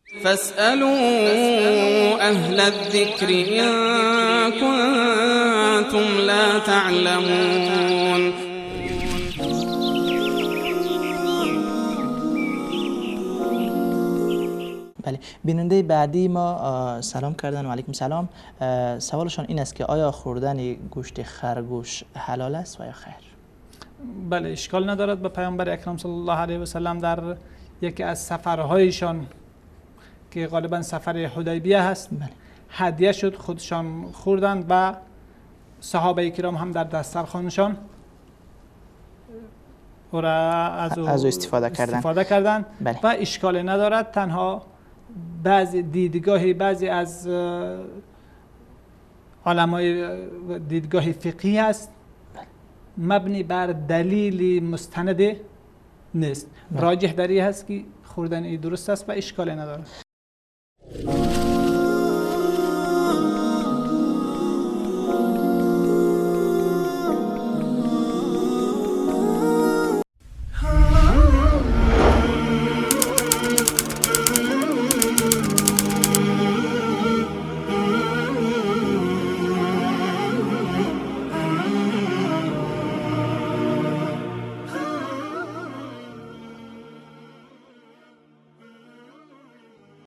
فاسألوا أهل الذكر إن كنتم لا تعلمون. بله، بیننده بعدی ما سلام کردن و علیکم سلام. سوالشان این است که آیا خوردن گوشت خرگوش حلال است و یا خیر؟ بله، اشکال ندارد. به پیامبر اکرم صلی الله علیه و سلم در یکی از سفرهایشان که غالبا سفر حدیبیه هست، بله، هدیه شد، خودشان خوردند و صحابه کرام هم در دسترخوانشان او را از او استفاده کردند. بله. و اشکال ندارد. تنها بعضی دیدگاه بعضی از علمای دیدگاه فقهی هست، بله، مبنی بر دلیل مستند نیست. بله. راجح در این هست که خوردن این درست است و اشکال ندارد.